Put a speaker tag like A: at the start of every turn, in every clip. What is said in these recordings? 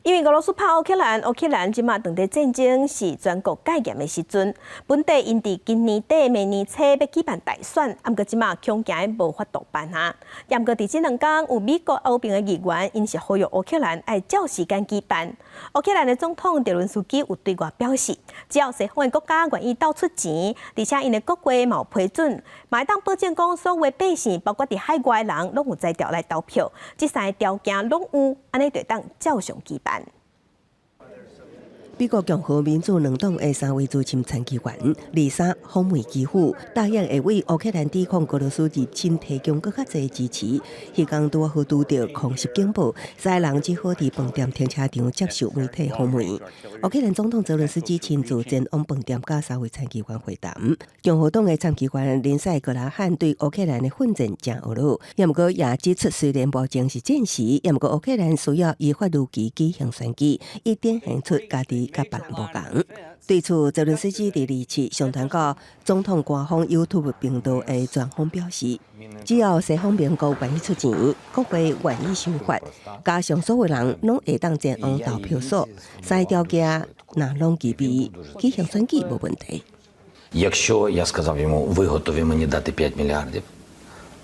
A: 因為俄羅斯拍烏克蘭，烏克蘭這馬當地戰爭是全國戒嚴的時陣。本底𪜶佇今年底明年初欲舉辦大選，毋過這馬恐驚無法度辦啊。毋過佇這兩工有美國歐盟的議員，𪜶是呼籲烏克蘭愛照時間舉辦。烏克蘭的總統澤倫斯基有對外表示，只要西方的國家願意鬥出錢，而且𪜶的國會嘛有批准，嘛會當保證講所有百姓，包括佇海外的人，攏有才調來投票。這三个條件攏有，按呢就會當照常舉辦。
B: 美國共和民主兩黨的三位資深參議員，二三訪問基輔，答應會為烏克蘭抵抗俄羅斯入侵提供閣較濟支持。彼工拄好拄著空襲警報，三个人只好佇飯店停車場接受媒體訪問。烏克蘭總統澤倫斯基親自前往飯店，佮三位參議員會談。共和黨的參議員林賽格拉漢對烏克蘭的奮戰誠懊惱，也毋過也指出，雖然目前是戰時，也毋過烏克蘭需要依法如期舉行選舉，以展現出家己佮別人無仝。對此，澤倫斯基佇二七上傳到總統官方 YouTube 頻道的專訪表示，只要西方盟國願意出錢，國會願意修法，加上所有人攏會當前往投票所，三个條件若攏具備，舉行選舉無問題。
C: Якщо я сказав йому, ви готові мені дати 5 мільярдів,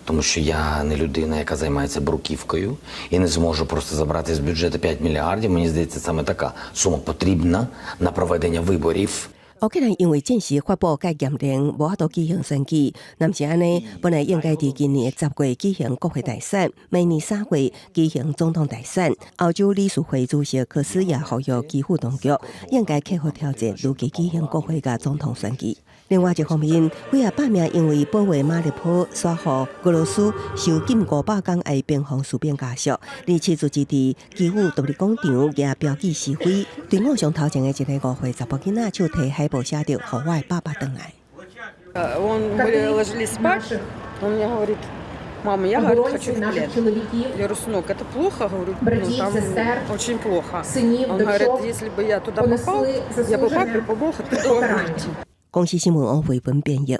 C: тому що я не людина, яка займається бруківкою, і не зможу просто забрати з бюджету 5 мільярдів. Мені здається, саме така сума потрібна на проведення виборів.
B: 烏克蘭因為戰時發布戒嚴令，無法度舉行選舉。若毋是按呢，本來應該佇今年10月舉行國會大選，明年3月舉行總統大選。歐洲理事會主席科斯也呼籲基輔當局應該克服挑戰，如期舉行國會佮總統選舉。另外一方面，幾仔百名因為保衛馬利坡，煞予俄羅斯囚禁500工的邊防士兵家屬，二七組織佇基輔獨立廣場舉標語示威，隊伍上頭前的一个5歲查埔囡仔手提海報寫著“予我的爸爸轉來”。
D: Он, мы ложились спать, он мне говорит: «Мама, я, говорит, хочу в плен». Я говорю: «Сынок, это плохо», говорю, ну, там очень плохо. Он говорит: «Если бы я туда попал, я бы папе помог оттуда выйти».
B: 公視新聞王慧文編譯。